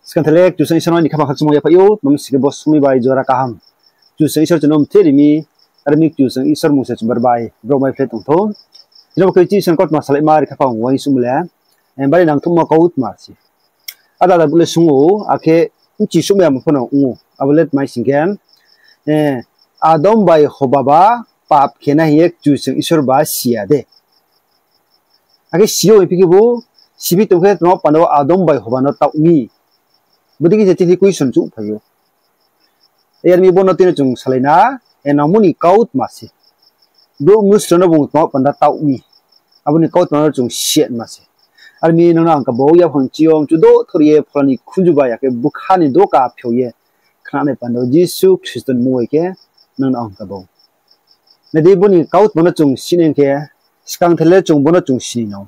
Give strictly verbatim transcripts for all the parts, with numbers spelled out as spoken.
Skang tha le Kchusoyang Isor no ni khaphang khakchangmo yaphaih ou, tma mi sing khe bo somoing bai jora kaham Kchusoyang Isor chung no mthe ri mi, are mi Kchusoyang Isor mung se chung bar bai bro mai phle tong thou. Tini bo khe Kchusoyang Isor kautma salaima ri khaphang uaingsouhmo le, bari nangthouhmo kautma se. Ada ada brouh le sung ou, akhe bchi souhmai ya pho no ong ou. Abo le tma mi sing khe, Adam bai Hoba ba pap khe nai hing ye Kchusoyang Isor ba si ya de? Akhe si yo hing phi khebu, siphi tong khe tma panda wo Adam bai Hoba no taoh mi? Bodei khe se tini question chouhphai ou. Yar mi bo no tini chung salai na, nangmo ni kautma se. Brouh mnusu no bung tma panda taoh mi? Abo ni kautma no chung siatma se. Are mi nang no ang kabau yaphang chi yo mchu dothor ye phola ni khunju bai akhe bkha ni doka phiao ye khnanai panda wo Jisu Khristo ni mmung bai khe nang no ang kabau. Nai di, bo ni kautma no chung sinai khe, skang tha le chung bo no chung sini nang.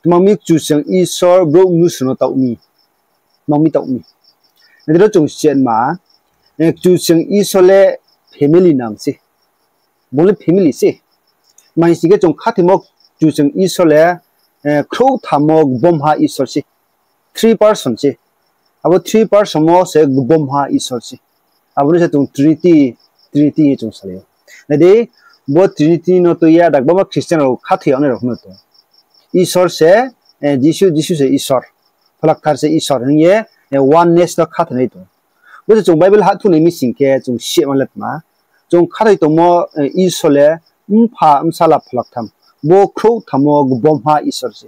Tma mi Kchusoyang Isor brouh mnusu no taoh mi? Tma mi taoh mi? Nai di ro chung siatma, Kchusoyang Isor le family nang se. Bung le family se. Tma hing sing khe chung khathoimo Kchusoyang Isor le khrouhtham wo gbomha Isor se. Three person se. Abo three person wo se gbomha Isor se. Abo no se chung Trinity, Trinity hing ye chung salai ou. Nai di, bo Trinity no tui ye ada gbangma Christian rao khathoi yag nai rao pho no tong. Isor se, Jisu, Jisu se Isor. Phola Kthar se Isor hing ye oneness no khathoinai tong. Bo se chung Bible hahthu nai mi sing khe chung siatma le tma, chung khathoi tongmo Isor le Mpha, Bsala, Phola Ktham. Bo khrouhtham wo gbomha Isor se.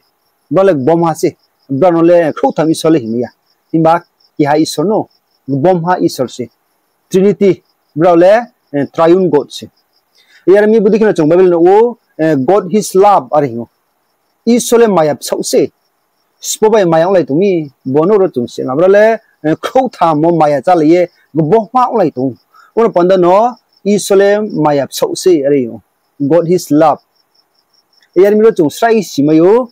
Brao le gbomha se. Brao no le khrouhtham Isor le hingmai ya. Himba keha Isor no, gbomha Isor se. Trinity, brao le triune God se. Yar mi bodei khe no chung Bible no ou, God his love are hing ou. Isor le maya bsaoh se. Sbo bai maya onglai tong mi, bo no ro chung se. Brao le khrouhtham wo maya chálai ye gbomha onglai tong. Abo no panda no Isor le maya bsaoh se are hing ou. God his love. Yar mi ro chung srai simai ou,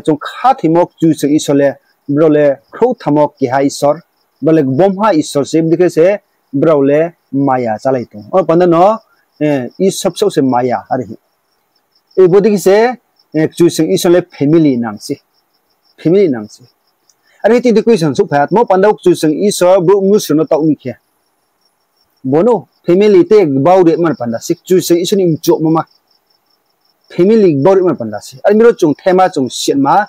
chung khathoimo Kchusoyang Isor le, brao le khrouhtham wo keha Isor, brao le gbomha Isor se, bodei khe se brao le maya chálai tong. Abo panda no Isor bsaoh se maya are hing. Bodei khe se Kchusoyang Isor le family nang se. Family nang se. Are khe tini question souhphai ha, tma panda wo Kchusoyang Isor brouh mnusu no taoh mi khe? Bo no family te gbau ri man panda se, Kchusoyang Isor ni mchumo ma. Family gbau ri man panda se. Are mi ro chung thema chung siatma,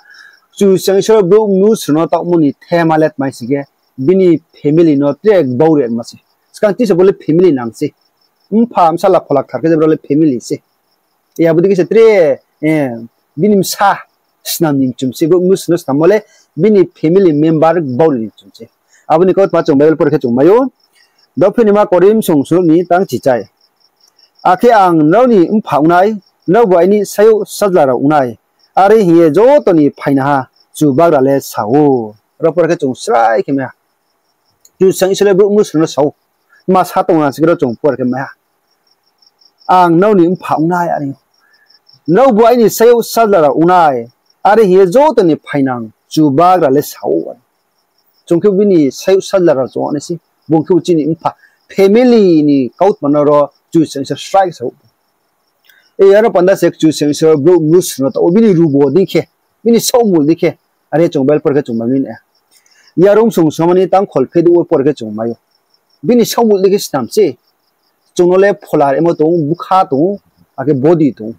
Kchusoyang Isor brouh mnusu no taohmo ni thema le tma mi sing khe, bini family no tre gbau ri ma se. Skang tisa bo le family nang se. Mpha, Bsala, Phola Kthar khe je brao le family se. Abo dei khe se tre, bini bsa snam ni mchum se, brouh mnusu no snammo le bini family member gbau ri ni mchum se. Abo ni kautma chung Bible pore khe chung mai ou. Dophinima Korinth song sung ni tang chichai. Akhe ang nrao ni mpha ong nai, nrao bu aini sayouh sajla rao ong nai. Are hing ye joto ni phainaha Chubagra le sa ou. Ro pore khe chung srai khe mai ha. Kchusoyang Isor le brouh mnusu no sa ou. Tma sa tong na se khe ro chung pore khe mai ha. Ang nrao ni mpha ong nai, are nrao bu aini sayouh sajla rao ong nai, are hing ye joto ni phainang Chubagra le sa ou. Chung khe bini sayouh sajla rao chung nai se, bung khe bo chini mpha, family ni kautma no ro Kchusoyang Isor srai sa ou. Aro panda se Kchusoyang Isor brouh mnusu no taoh ou, bini rubo dei khe, bini saohmul dei khe, are chung Bible pore khe chung mai mi na. Yarom song somani tang kholpheh douh wo pore khe chung mai ou. Bini saohmul dei khe snam se. Chung no le phola rimo tong ou, bkha tong ou, akhe body tong ou.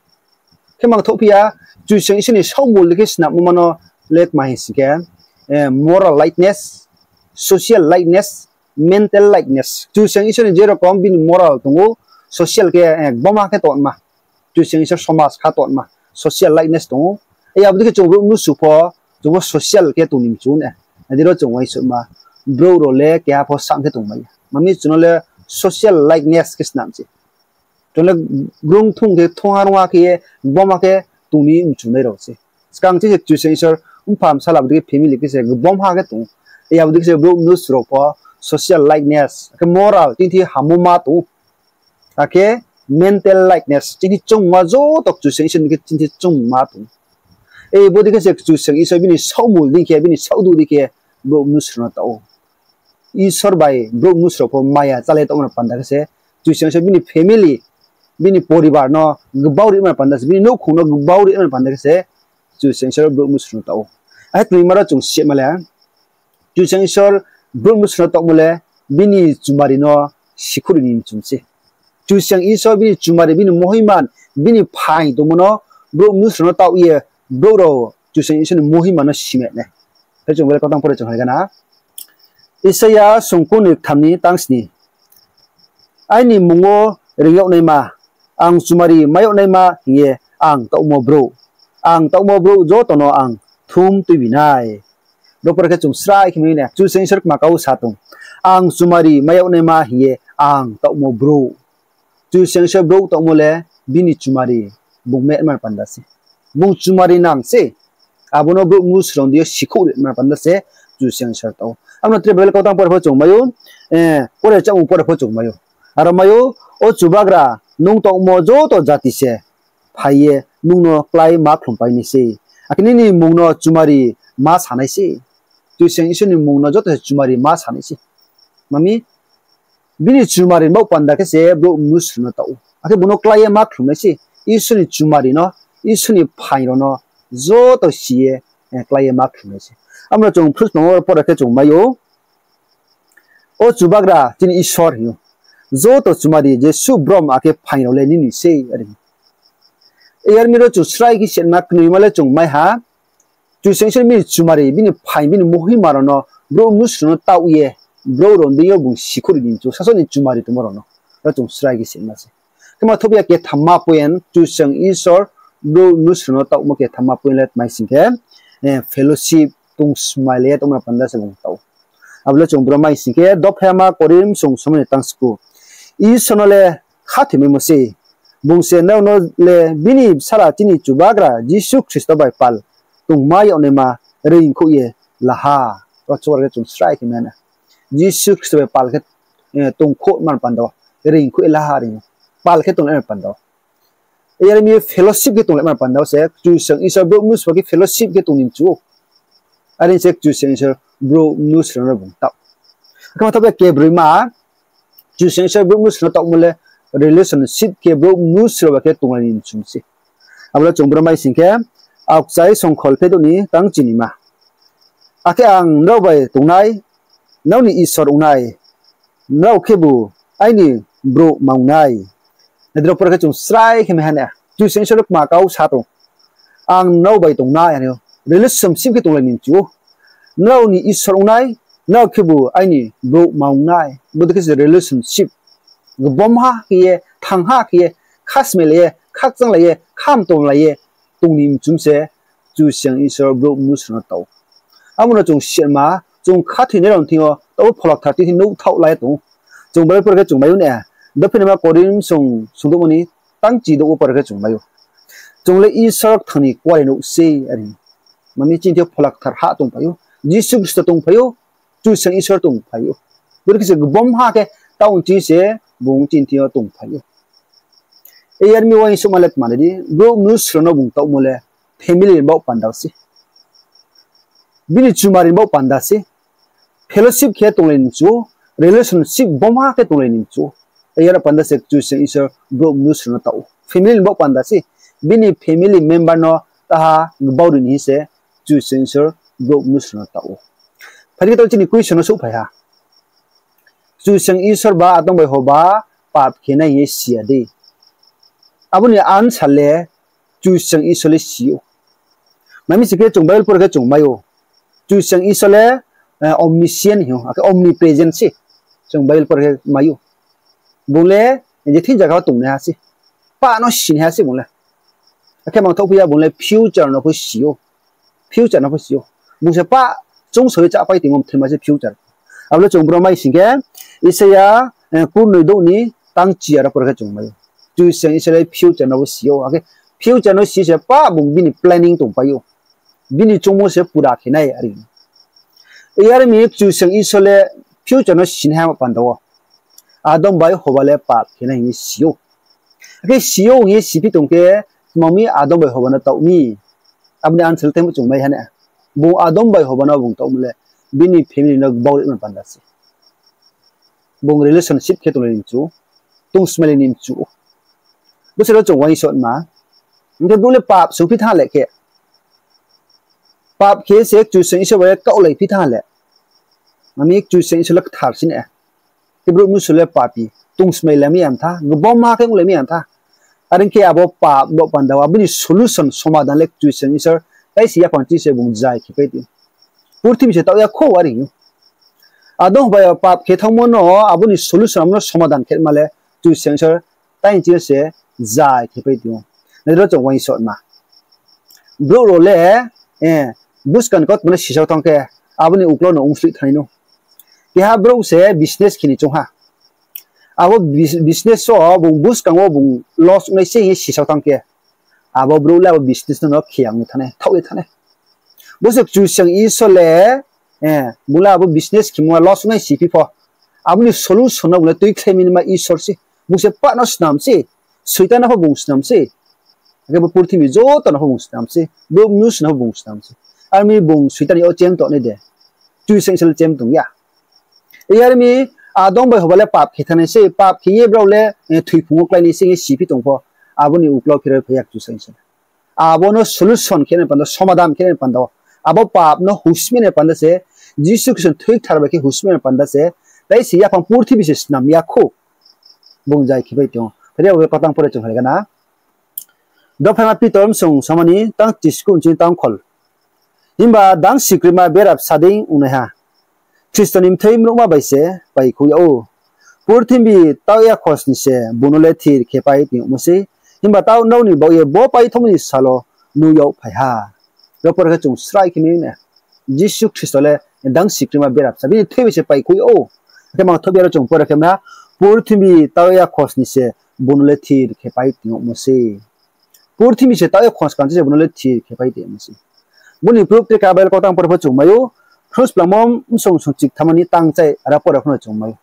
Khe mangthouh phi ya, Kchusoyang Isor ni saohmul dei khe snammo ma no le tma hing sing khe, moral lightness, social lightness, mental lightness. Kchusoyang Isor ni je rokom bini moral tong ou, social khe gboma khe tongma. Kchusoyang Isor somaj kha tongma, social lightness tong ou. Abo dei khe chung brouh mnusu pho, chung pho social khe tong ni mchu na. Adi ro chung uaingsouhma, brouh rao le keha pho sang khe tongmai ya. Mami chung no le social lightness khe snam se. Chung le grung thung khe, thungha rungha khe ye, gboma khe tong ni mchunai rao se. Skang chi se Kchusoyang Isor mpha bsala abo dei khe family khe se gboma khe tong ou. Abo dei khe se brouh mnusu rao pho social lightness, akhe moral, chini thing hammo ma tong ou. Akhe mental lightness, chini choungma joto Kchusoyang Isor ni khe chini choungma tong ou. Bodei khe se Kchusoyang Isor bini saohmul dei khe, bini saohduh dei khe brouh mnusu no taoh ou. Isor bai brouh mnusu rao pho maya chálai tongmo no panda khe se, Kchusoyang Isor bini family, bini poribar no gbau ri man panda se, bini nouhkhong no gbau ri man panda khe se, Kchusoyang Isor brouh mnusu no taoh ou. Ahe tini ma ro chung sima le, Kchusoyang Isor brouh mnusu no taohmo le bini chumari no sikhouh ri ni mchum se. Kchusoyang Isor bini chumari, bini mohiman, bini phaing tongmo no brouh mnusu no taoh ye brouh rao Kchusoyang Isor ni mohiman no sima nai. Khe chung bele kautang pore chung hai gana. Isaia songkun ni ktham ni tang sni. Aini mmung wo reing yag naima, ang chumari mai yag naima hing ye ang taohmo brouh, ang taohmo brouh joto no ang thum tuibi nai. Ro pore khe chung srai khe mai nai, Kchusoyang Isor kma kau sa tong, ang chumari mai yag naima hing ye ang taohmo brouh. Kchusoyang Isor brouh taohmo le bini chumari bung meh man panda se. Bung chumari nang se. Abo no brouh mnusu rao ni deing yo sikhouh ri man panda se Kchusoyang Isor taoh ou. Abo no tre Bible kautang pore pho chung mai ou, pore chámung pore pho chung mai ou. Aro mai ou, O Chubagra, nung taohmo joto jati se phai ye nung no klái ma khlumpai nai se. Akhe nini mmung no chumari ma sa nai se. Kchusoyang Isor ni mmung no joto se chumari ma sa nai se. Mami, bini chumari ni baoh panda khe se brouh mnusu no taoh ou. Akhe bung no klái ye ma khlum nai se. Isor ni chumari no, Isor ni phaing rao no joto si ye, klái ye ma khlum nai se. Abo no chung Phruh Smamo pore khe chung mai ou. O Chubagra, chini Isor hing ou. Joto chumari jesuh brom akhe phaing rao le nini sei, are. Yar mi ro chung srai khe sima knoima le chung mai ha. Kchusoyang Isor bini chumari, bini phaing, bini mohima rao no, brouh mnusu rao no taoh ye, brouh rao ni deing yo bung sikhouh ri ni mchu, sasaoh ni chumari tongmo rao no, ro chung srai khe sima se. Khe ma thouh ya kethamma point, Kchusoyang Isor brouh mnusu rao no taohmo kethamma point le tma hing sing khe, fellowship, tong smai le ye tongmo no panda se bung taoh ou. Abo le chung bro mai sing khe, dopha ma Korinth song somoi ni tang sku. Isor no le khathoimaimo se, bung se nrao no le bini bsala chini Chubagra Jisu Khristo bai pal tongma yag naima reingkhouh ye la ha. Ro chung are khe chung srai khe mai na. Jisu Khristo bai pal khe, tongkhouh man panda wo, reingkhouh ye la ha, are pal khe tong le man panda wo. Yar mi fellowship khe tong le man panda wo se, Kchusoyang Isor brouh mnusu rao khe fellowship khe tong ni mchu ou. Are se Kchusoyang Isor brouh mnusu rao no bung taoh. Khe ma thouh ya kebroima, Kchusoyang Isor brouh mnusu rao no taohmo le relationship khe brouh mnusu rao bai khe tonglai ni mchu se. Abo le chung bro mai sing khe, Aokchai songkhol khe douh ni tang chinima. Akhe ang nrao bai tongnai, nrao ni Isor ong nai, nrao khebu aini brouh ma ong nai. Nai di ro pore khe chung srai khe mai ha na. Kchusoyang Isor kma kau sa tong. Ang nrao bai tong nai, are ou. Relationship khe tonglai ni mchu ou. Nrao ni Isor ong nai, nrao khebu aini brouh ma ong nai. Bodei khe se relationship. Gbomha khe ye, thangha khe ye, khasmai lai ye, khakchanglai ye, khamtomlai ye, tong ni mchu se, Kchusoyang Isor brouh mnusu rao no taoh ou. Abo no chung sima, chung khathoinai rao ni thing yo, taoh wo pholakthar tini nouhthaoh lai ye tong ou. Chung Bible pore khe chung mai ou na, dopha ma Korinth song, songdouhmo ni tang chi douh wo pore khe chung mai ou. Chung le Isor kthang ni kuarenouh sei, are. Mami chini thing yo pholakthar ha tongphai ou, Jisu Khristo tongphai ou, Kchusoyang Isor tongphai ou. Bodei khe se gbomha khe taoh ong chi se bung chini thing yo tongphai ou. Yar mi uaingsouhma le tma nai di, brouh mnusu rao no bung taohmo le family ni baoh panda se. Bini chumari ni baoh panda se. Fellowship khe tonglai ni mchu ou, relationship gbomha khe tonglai ni mchu ou. Yar panda se Kchusoyang Isor brouh mnusu rao no taoh ou. Family ni baoh panda se. Bini family member no taha gbau ri ni hing se Kchusoyang Isor brouh mnusu rao no taoh ou. Phai di khe taoh chini question no souhphai ha. Kchusoyang Isor ba Adam bai Hoba pap khe nai hing ye si ya dei? Abo ni answer le Kchusoyang Isor le si ou. Mami sing khe chung Bible pore khe chung mai ou. Kchusoyang Isor le, omniscient hing ou, akhe omnipresent se. Chung Bible pore khe mai ou. Bung le je thing zaga wo tongnaiha se. Pap no sinaiha se bung le. Akhe mangthouh phi ya bung le future no pho si ou. Future no pho si ou. Bung se pap choungsao ye chápai tongmo mthaima se future. Abo le chung bro mai sing khe, Isaia, kurnoi douh ni tang chi aro pore khe chung mai ou. Kchusoyang Isor le future no pho si ou. Akhe future no si se pap bung bini planning tongpai ou. Bini choungmo se pura khe nai, are. Yar mi Kchusoyang Isor le future no sinaiha ma panda wo Adam bai Hoba le pap khe nai hing ye si ou. Akhe si ou hing ye siphi tong khe, tma mi Adam bai Hoba no taoh mi? Abo ni answer le tei chung mai ha na. Bung Adam bai Hoba no bung taohmo le bini family no gbau ri man panda se. Bung relationship khe tonglai ni mchu, tong smailai ni mchu. Bo se ro chung uaingsouhma. Hing khe bung le pap songphi thanng le khe, pap khe se Kchusoyang Isor bai kaohlai phi thanng le, Mami Kchusoyang Isor le kthar si na. Khe brouh mnusu le papi, tongsmai lamai ya mtha, gboma khe ong lamai ya mtha. Are ong khe abo pap bo panda wo, abo ni solution, somadan le Kchusoyang Isor, tai se yaphang ching se bung zai khe pai tong ou. Purthimbi se taoh ya khou are ou. Adam bai pap khe thanngmo no, abo ni solution, abo no somadan khe ma le Kchusoyang Isor, tai ching se zai khe pai tong ou. Nai ro chung uaingsouhma. Brouh rao le, eh, buskang ni kautma no sisao thanng khe, abo ni uklau no ongslih thanng nai nou. Keha brouh se business khe ni choung ha. Abo bus-, business wo bung buskang wo bung loss ongnai se hing ye sisao thanng khe, abo brouh le abo business no no khe ya ong ye thanng nai, thaoh ye thanng nai. Bo se Kchusoyang Isor le, eh, bung le abo business khemo loss ongnai siphi pho, abo ni solution no bung le tuikhlai mi naima Isor se. Bung se pah no snam se, Soitan no pho bung snam se. Akhe bo purthimbi joto no pho bung snam se, brouh mnusu no pho bung snam se. Are mi bung Soitan ni yo chem tong nai de? Kchusoyang Isor le chem tong ya. Are mi Adam bai Hoba le pap khe thanngnai se, pap khe ye brao le, eh, thoiphung wo kláinai se hing ye siphi tong pho, abo ni uklau khe ro phai ya Kchusoyang Isor. Abo no solution khe nai panda, somadan khe nai panda, abo pap no husmi nai panda se, Jisu Khristo ni thoi kthar bai khe husmi nai panda se, tai se yaphang purthimbi se snam ya khou. Bung zai khe pai tong ou. Phai di abo kautang pore chung hai gana. Dophaima Pitor bsung samani tang chisku nching tang khol. Himba dang sikroima bera bsa dei ongnaiha Khristo ni mthoi mruhma bai se paikhouh yag ou. Purthimbi taoh ya khosning se bung no le thir khe pai tong yagmo sei. Himba taoh nrao ni baoh ye bo paithohmo ni sal wo nuh yag phai ha. Ro pore khe chung srai khe mai na. Jisu Khristo le dang sikroima bera bsa, bini thoi bai se paikhouh yag ou. Akhe mangthoh bera chung pore khe ma, purthimbi taoh ya khosning se bung no le thir khe pai tong yagmo sei. Purthimbi se taoh ya khosning se bung no le thir khe pai tong yagmo sei. Bo ni proof tre ka Bible kautang pore pho chung mai ou. Khrouhsplangmo bsung sung chiktham ni tang chai ra pore pho no chung mai ou.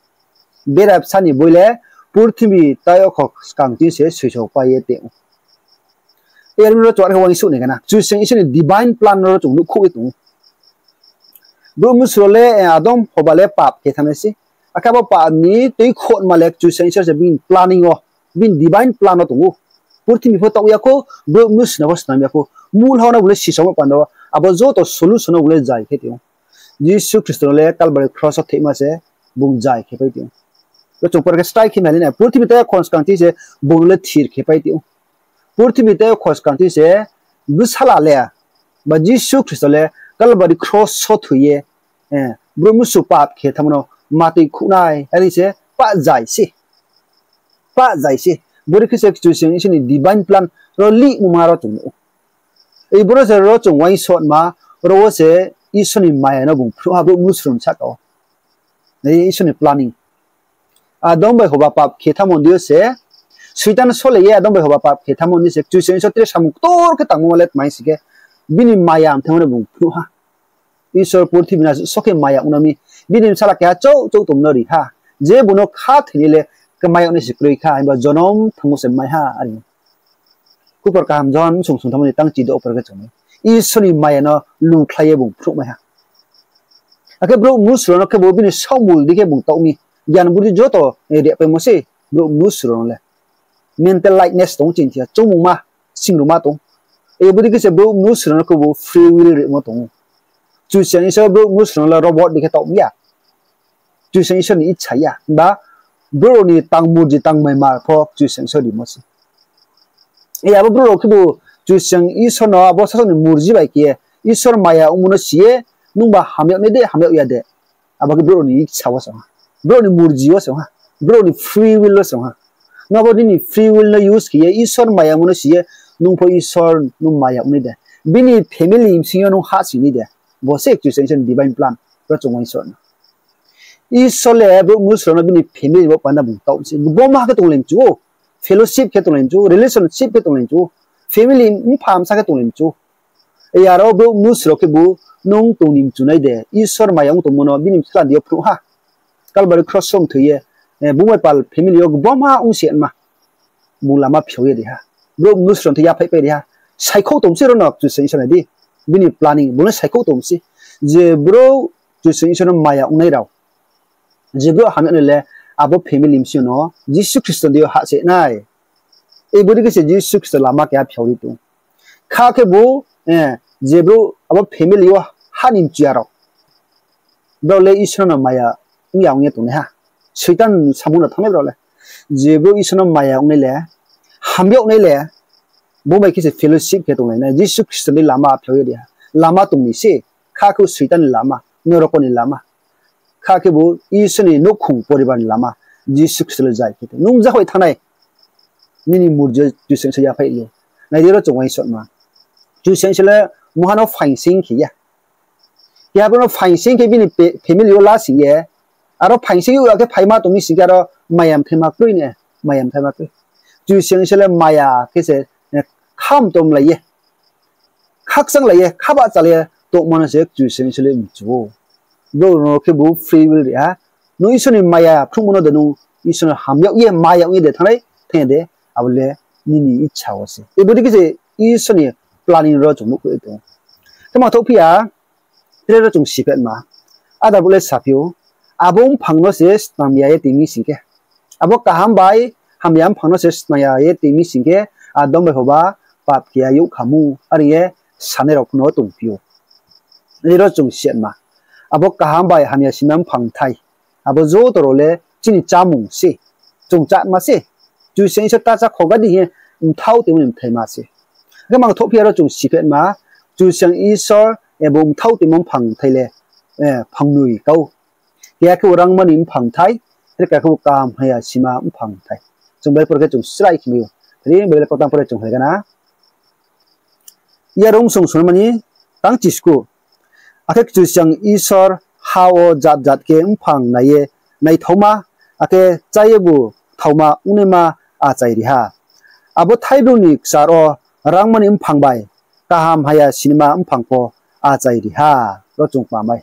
Bera bsa ni boi le purthimbi taoh ya khosning se soiso pai ye tong ou. Are mi ro chung are khe uaingsouh nai gana. Kchusoyang Isor ni divine plan ro chung nuhkhouh ye tong ou. Brouh mnusu rao le, eh, Adam Hoba le pap khe thanngnai se. Akhe abo pap ni tuikhouhma le Kchusoyang Isor se bini planning wo, bini divine plan wo tong ou. Purthimbi pho taoh ya khou, brouh mnusu no pho snam ya khou. Mul ha no bung le sisaomo panda wo, abo joto solution no bung le zai khe tong ou. Jisu Khristo no le Kalbari kros wo thoima se bung zai khe pai tong ou. Ro chung pore khe srai khe mai nai na, purthimbi taoh ya khosning se bung no le thir khe pai tong ou. Purthimbi taoh ya khosning se bsala le, ba Jisu Khristo le Kalbari kros wo thoi ye, eh, brouh mnusu pap khe thanngmo no ma tuikhouh nai, are se pah zai se. Pah zai se. Bore khe se Kchusoyang Isor ni divine plan ro lihmoma ro chung nuh ou. Ei boro se ro chung uaingsouhma, ro wo se Isor ni maya no bung phnuh ha brouh mnusu rao ni sahka wo. Ei Isor ni planning. Adam bai Hoba pap khe thanngmo ni deing yo se, Soitan sole ye Adam bai Hoba pap khe thanngmo ni deing yo se Kchusoyang Isor tre samung ktor khe tangmo le tma hing si khe, bini maya mthoi no bung phnuh ha. Isor purthimbi no so khe maya ong na mi, bini bsala keha chouh chouh tongmo no ri ha. Je bung no khathoi ni le kmai yag nai se kroi kha, himba jonom thanngmo se mai ha, are. Khupor kaham Johon bsung sung thanngmo ni tang chido pore khe chung mai ou. Isor ni maya no lukhlai ye bung phnuhmai ha. Akhe brouh mnusu rao no khebu bini saohmul di khe bung taoh mi. Gyan budi joto, eh, ripaimo se brouh mnusu rao no le. Mental likeness tong ou chini thing yo, choungmungma, singruma tong ou. Bodei khe se brouh mnusu rao no khebu free will rimo tong ou. Kchusoyang Isor brouh mnusu rao no le robot di khe taoh mi ya. Kchusoyang Isor ni icha ya. Himba brouh rao ni tang murji tang maimar pho Kchusoyang Isor rimo se. Abo brouh rao khebu Kchusoyang Isor no abo sasaoh ni murji bai khe ye, Isor maya ongmo no si ye, nungba ham yag nai de, ham yag ya de. Abo khe brouh rao ni icha wo se ong ha. Brouh rao ni murji wo se ong ha. Brouh rao ni free will wo se ong ha. Nung abo nini free will no use khe ye, Isor maya ongmo no si ye, nung pho Isor no maya ong nai de. Bini family bsing yo nung hahsoing nai de. Bo se Kchusoyang Isor ni divine plan. Ro chung uaingsouh na. Isor le brouh mnusu rao no bini family bo panda bung taoh mi se. Gboma khe tonglai mchu ou. Fellowship khe tonglai mchu ou. Relationship khe tonglai mchu ou. Family mpha bsa khe tonglai mchu ou. Aro brouh mnusu rao khebu nung tong ni mchu nai de, Isor maya ong tongmo no bini bsala di yo phnuh ha. Kalbari kros wo mthoi ye, eh, bung bai pal family yo gboma ong se ma. Bung lama phiao ye ri ha. Brouh mnusu rao no yaphaihpai ri ha. Saikhouh tong se ro no Kchusoyang Isor nai di. Bini planning, bung no saikhouh tong se. Je brouh Kchusoyang Isor no maya ongnai rao, je brouh ham yag nai le, abo family bsing yo no Jisu Khristo ni deing yo hahsoing nai. Bodei khe se Jisu Khristo lama keha phiao ri tong ou. Kha khebu, eh, je brouh abo family yo hah ni mchu ya rao, Brao le Isor no maya ong ya ong ye tongnaiha. Soitan samung no thanngnai brao le. Je brouh Isor no maya ong nai le, hamya ong nai le, bo bai khe se fellowship khe tonglai nai. Jisu Khristo ni lama phiao ye ri ha. Lama tong ni se, kha khe Soitan ni lama, noroko ni lama. Kha khebu Isor ni nouhkhong poribar ni lama, Jisu Khristo le zai khe tong. Nung jahoi thanngnai, nini murjo Kchusoyang Isor yaphaih ou. Nai di ro chung uaingsouhma. Kchusoyang Isor le muha no phaing sing khe ya. Keha brouh no phaing sing khe bini pe-, family wo la sing ye, aro phaing sing ya khe phaima tong mi sing khe aro maya mthaima kroi ne, maya mthaima kroi. Kchusoyang Isor le maya khe se, eh, kham tomlai ye, khakchanglai ye, khabahchalai ye tongmo no se Kchusoyang Isor le mchu ou. Brouh no khebu free will ri ha. Nung Isor ni maya phruhmo no de nung Isor no hamyag ye, maya ong ye de thanngnai, thanngnai de, abo le nini icha wo se. Abo dei khe se Isor ni planning ro chung nuhkhouh ye tong ou. Khe mangthouh phi ya, tre ro chung siphetma. Áda brouh le saphi ou, abo mphang no se snam ya ye tong mi sing khe, abo kaham bai hamya mphang no se snam ya ye tong mi sing khe, Adam bai Hoba pap khe ya youh kha mu, are ye sanai rao pho no tongphi ou. Nai di ro chung siphetma. Abo kaham bai hamya sima mphang thai, abo joto rao le chini chámung se, chung cháma se. Kchusoyang Isor ta chá khoga di hing ye mthaoh tongmo ni mthaima se. Khe mangthouh phi ya ro chung siphetma, Kchusoyang Isor abo mthaoh tongmo mphang thai le, eh, phangnoi kau. Keha khebu rangma ni mphang thai, tre keha khebu kaham hamya sima mphang thai. Chung Bible pore khe chung srai khe mai ou. Ri Bible kautang pore chung hai gana. Yarung sung sunmani tang chisku. Akhe Kchusoyang Isor ha wo jat jat khe mphang nai ye naithaoma, akhe chá yebu thaoma ongnaima achai ri ha. Abo thaibrung ni kchar wo rangma ni mphang bai kaham hamya sima mphang pho achai ri ha. Ro chung kmamai.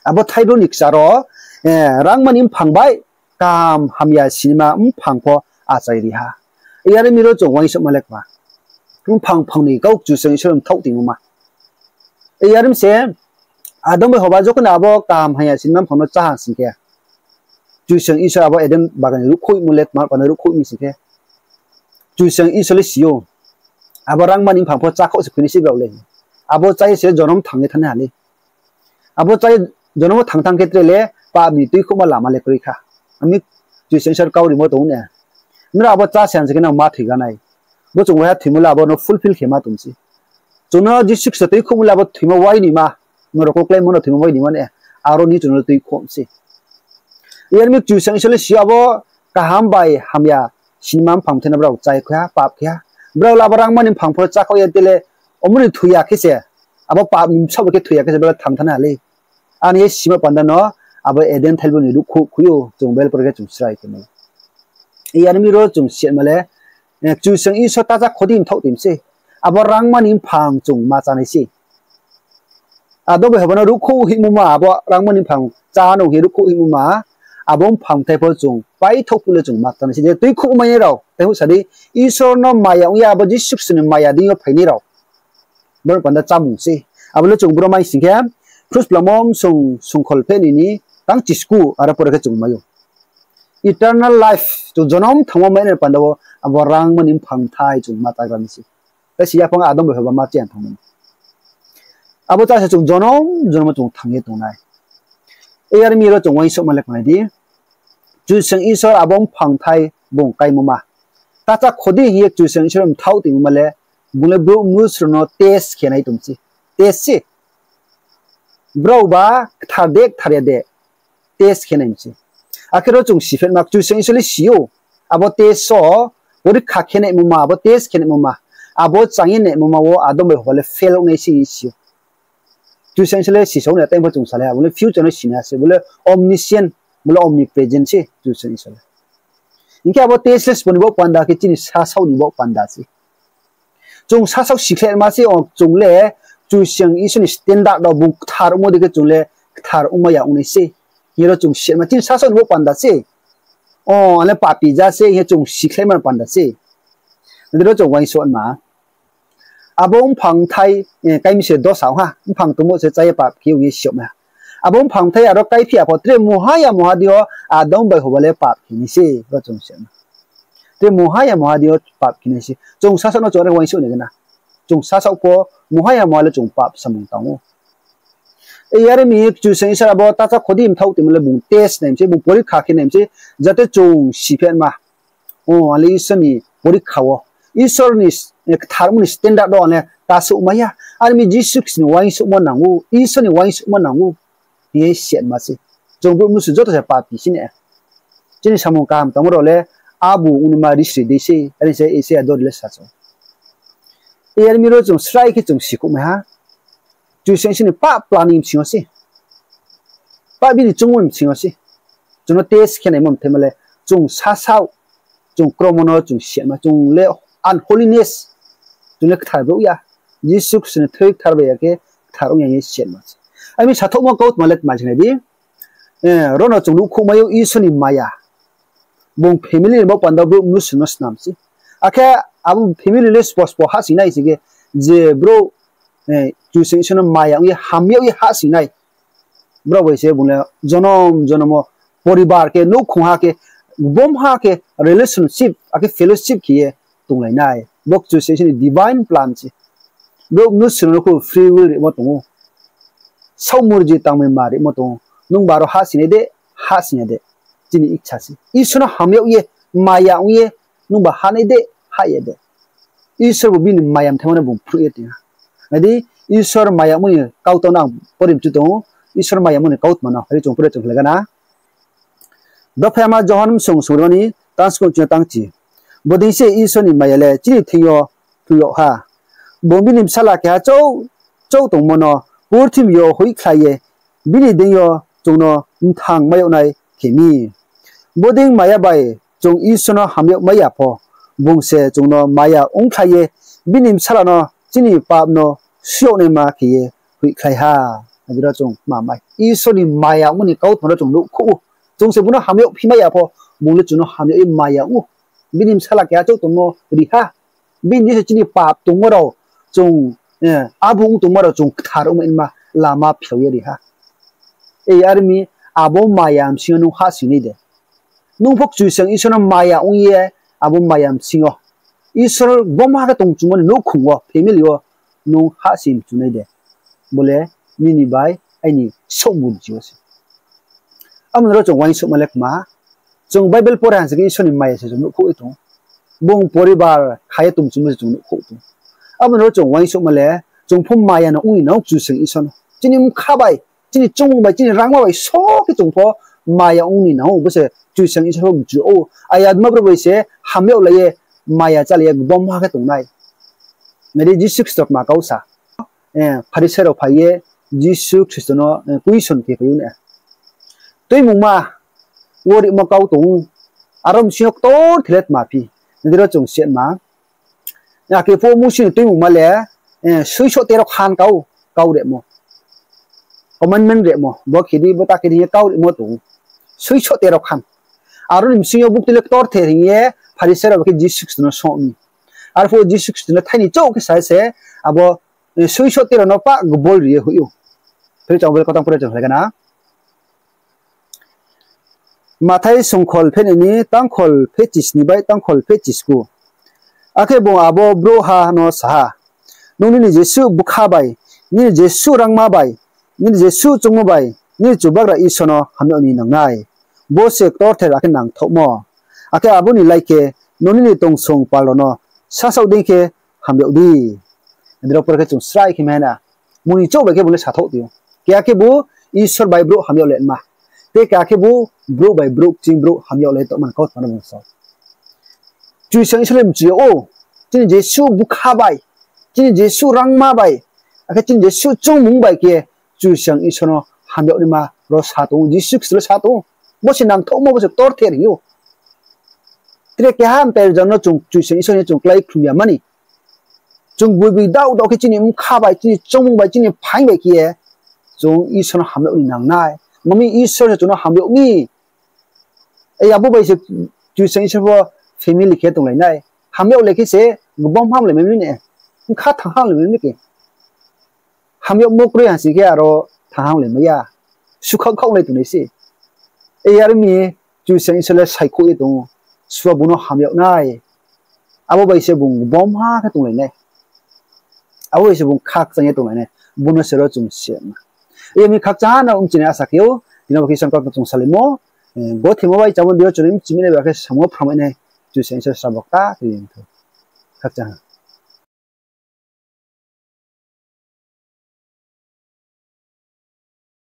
Abo thaibrung ni kchar wo, eh, rangma ni mphang bai kaham hamya sima mphang pho achai ri ha. Yar mi ro chung uaingsouhma le kma. Mphang phangnoi kau Kchusoyang Isor mthaoh tongmo ma. Yar mi se Adam bai Hoba jokhon abo kaham hamya sima mphang no chá ha sing khe, Kchusoyang Isor abo Eden bagan ni ruhkhouhmo le tma panda ruhkhouh mi sing khe, Kchusoyang Isor le si ou, abo rangma ni mphang pho chákhouh se khui nai se brao le. Abo chá ye se jonom thang ye thanng nai ha le. Abo chá ye jonom wo thang thang khe tre le pap ni tuikhouhma lama le kroi kha. Ami Kchusoyang Isor kau rimo tong ne. Nrao abo chá se ha sing khe nang ma thoi ga nai. Bo chung waiha thoimo le abo no fulfill khe ma tong se. Chung no Jisu Khristo tuikhouhmo le abo thoimo wai ni ma. Norok wo kláimo no thoimo wai ni ma ne. Aro ni chung no tuikhouh se. Yar mi Kchusoyang Isor le si ou abo kaham bai hamya sima mphang thai no brao chá ye khui ha, pap khe ha. Brao le abo rangma ni mphang pho chákhouh ye te le, omo ni thoi ya khe se, abo pap ni bsaoh bai khe thoi ya khe se brao le thang thanng nai ha le. Ani ye sima panda no abo Eden thaibrung ni ruhkhouh khui ou, chung Bible pore khe chung srai khe mai. Yar mi ro chung siphetma le, eh, Kchusoyang Isor ta chá kho di mthaoh tongmi se. Abo rangma ni mphang chung ma chá nai se. Adam bai Hoba no ruhkhouh hingmo ma, abo rangma ni mphang chá no hing ye ruhkhouh hingmo ma, abo mphang thai pho chung paithaoh phuh le chung ma chá nai se. Je tuikhouh mai nai rao, tei houh sa di, Isor no maya ong ye abo Jisu Khristo ni maya deing yo phainai rao, brao panda chámung se. Abo le chung bro mai sing khe, Khrusplamo sung, sungkhol pheh ni ni tang chisku aro pore khe chung mai ou. Eternal life, chung jonom thangmo mai nai panda wo, abo rangma ni mphang thai chung ma chágra mi se. Tei si yaphang Adam bai Hoba ma chá ye thanngmo. Abo chá se chung jonom jonom wo chung thang ye tong nai. Yar mi ro chung uaingsouhma le kma nai di. Kchusoyang Isor abo mphang thai bung kaimo ma. Ta chá kho di hing ye Kchusoyang Isor mthaoh tongmo ma le, bung le brouh mnusu rao no test khe nai tong se. Test se. Brao ba kthar de, kthar ya de, test khe nai mi se. Akhe ro chung siphetma Kchusoyang Isor le si ou, abo test wo, porikha khe naimo ma, abo test khe naimo ma, abo chang ye naimo ma wo Adam bai Hoba le fail ong nai se hing si ou. Kchusoyang Isor le sisao ni time pho chung salai ha, bo le future no sinai se, bo le omniscient, bo le omnipresent se Kchusoyang Isor le. Hing khe abo test le sbo ni baoh panda khe chini sasaoh ni baoh panda se. Chung sasaoh sikhlaima se, o chung le Kchusoyang Isor ni standard rao bung kthar ongmo dei khe chung le kthar ongmai ya ong nai se. Hing ye ro chung sima chini sasaoh ni baoh panda se. O, ang le papi ja se, hing ye chung sikhlaima panda se. Nai di ro chung uaingsouhma. Abo mphang thai, eh, kaimi se dosa ong ha, mphang tongmo se chá ye pap khe ong ye siokmai ha. Abo mphang thai aro kaiphi ya pho tre muha ya muha di yo Adam bai Hoba le pap khe nai se, ro chung sima. Tre muha ya muha di yo pap khe nai se. Chung sasaoh no chung are uaingsouh nai gana. Chung sasaoh pho muha ya muha le chung pap samung tang ou. Yar mi Kchusoyang Isor abo tacha kho di mthaoh tongmo le bung test nai mi se, bung porikha khe nai mi se, jate chung siphenma. O, ale Isor ni porikha wo, Isor ni s-, eh, ktharmo ni standard wo ale ta souhmai ya. Are mi Jisu Khristo ni uaingsouhmo nang ou, Isor ni uaingsouhmo nang ou. Hing ye siatma se. Chung brouh mnusu joto se papi sini. Chini samung kaham tangmo rao le abu ongnaima risri dei se, are se Isaia dori le sa chung. Yar mi ro chung srai khe chung sikhouhmai ha. Kchusoyang Isor ni pap plan ni bsing yo se. Pap bini chungmo ni bsing yo se. Chung no test khe naimo mthaima le, chung sasaoh, chung kromo no chung siatma, chung le unholiness, chung le kthar brouh ya. Jisu Khristo ni thoi kthar bai ya khe kthar ong ya hing ye siatma se. Ami sathouhmo kautma le tma se nai di. Eh, ro no chung nuhkhouhmai ou Isor ni maya. Bung family ni baoh panda brouh mnusu no snam se. Akhe abo family le spo spo hahsoing nai sing khe, je brouh, eh, Kchusoyang Isor no maya ong ye, ham yag ye hahsoing nai. Brao bai se bung le jonom jonom wo poribar khe, nouhkhongha khe, gbomha khe relationship, akhe fellowship khe ye tonglai nai. Bo Kchusoyang Isor ni divine plan se. Brouh mnusu no kho free will rimo tong ou. Saoh murji tangmai ma rimo tong ou. Nungba ro hahsoing nai de, hahsoing ya de. Chini ichha se. Isor no ham yag ye, maya ong ye, nungba hah nai de, hah ya de. Isor bo bini maya mthaima no bung phnuh ye tong ha. Nai di, Isor maya ongmo ni kautma no ang pore mchu tong ou. Isor maya ongmo ni kautma no, are chung pore chung khlai gana. Dophaima Johon bsung sungri mani tang skung chini tang chi. Bodei se Isor ni maya le chini thing yo phnuh yag ha. Bung bini bsala keha chouh, chouh tongmo no purthimbi yo hoihkhlai ye, bini deing yo chung no mthang mai yag nai khe mi. Bodei maya bai chung Isor no ham yag mai ya pho, bung se chung no maya ongkhlai ye, bini bsala no chini pap no shu yag naima khe ye hoihkhlai ha. Adi ro chung mamai Isor ni maya ongmo ni kautma ro chung nuhkhouh ou. Chung se bung no ham yag phi mai ya pho, bung le chung no ham yag ye maya ong ou. Bini bsala keha chouh tongmo ri ha. Bini deing se chini pap tongmo rao, chung, eh, abu ong tongmo rao chung kthar ongmaima lama phiao ye ri ha. Yar mi abo maya bsing yo nung hahsoing nai de? Nung pho Kchusoyang Isor no maya ong ye, abo maya bsing yo Isor gbomha khe tongchumo ni nouhkhong wo, family wo nung hahsoing mchu nai de? Bo le nini bai aini souh burji yo se. Abo ni ro chung uaingsouhma le kma, chung Bible pore ha sing khe Isor ni maya se chung nuhkhouh ye tong ou. Bung poribar kha ye tongchumo se chung nuhkhouh tong ou. Abo ni ro chung uaingsouhma le, chung pho maya no ong ni nang ou Kchusoyang Isor no. Chini bkha bai, chini choungmung bai, chini rangma bai só khe chung pho maya ong ni nang ou, bo se Kchusoyang Isor pho mchu ou. Ayatma brouh bai se ham yag lai ye, maya chálai ye gbomha khe tong nai. Nai di Jisu Khristo kma kau sa. Eh, Pharisai rao phai ye Jisu Khristo no, eh, question khe phai ou na. Tuimungma wo rimo kau tong ou, aro bsing yo ktorther le tma phi? Nai di ro chung siatma. Akhe pho Mousi ni Tuimungma le, eh, suisoh tero khan kau, kau rimo. Commandment rimo, bo khe di, bo ta khe di hing ye kau rimo tong ou. Suisoh tero khan. Aro ni bsing yo buktui le ktorther hing ye Pharisai rao khe Jisu Khristo no só mi. Arphuh Jisu Khristo no thaini chouh khe sa se, abo, eh, suisoh tero no pah gboi ri ye hoih ou. Phai di chung Bible kau tang pore chung khlai gana. Mathai songkhol pheh nai ni tangkhol pheh chisni bai tangkhol pheh chisku. Akhe bung abo brouhha no sa ha, Nung nini jesuh bkha bai, nini jesuh rangma bai, nini jesuh choungmo bai nini Chubagra Isor no ham yag ni nang nai. Bo se ktorther akhe nangthaohmo. Akhe abo ni lai khe, nung nini tongsong pal rao no sasaoh dei khe ham yag di. Adi rao pore khe chung srai khe mai na. Mung ni chouh bai khe bung le sathouh tong ou. Keha khebu Isor bai brouh ham yag le ma. Tei keha khebu brouh bai brouh, kching brouh ham yag le tongma ni kautma no bung sa ou. Kchusoyang Isor le mchu yag ou, chini jesuh bkha bai, chini jesuh rangma bai, akhe chini jesuh choungmung bai khe Kchusoyang Isor no ham yag naima rao sa tong ou, Jisu Khristo le sa tong ou. Bo se nangthaohmo, bo se ktorther hing ou. Tre keha mtai rjang no chung Kchusoyang Isor ni chung klái khlum ya mani. Chung gboibi daoh daoh khe chini bkha bai, chini choungmung bai, chini phaing bai khe ye chung Isor no ham yag ni nang nai. Mami Isor se chung no ham yag mi. Ei abo bai se Kchusoyang Isor pho family khe tonglai nai. Ham yag le khe se gbom hamlai mai mi ne. Bkha thang hamlai mai mi khe. Ham yagmo kroi ha sing khe aro thang hamlai mai ya. Sukhaoh khaoh lai tongnai se. Ei are mi Kchusoyang Isor le saikhouh ye tong ou. Sua bung no ham yag nai. Abo bai se bung gbomha khe tonglai nai. Abo bai se bung khakchang ye tonglai nai. Bo no se ro chung si na. Yemi khakchang ha no mchinai asa khe ou, tini bo khe Isor ni kautma chung salaimo, eh, gothimo bai chamo deing yo chung ni mchimi nai ba khe samo phrangmai nai, Kchusoyang Isor srabo kta khe ri thou. Khakchang ha.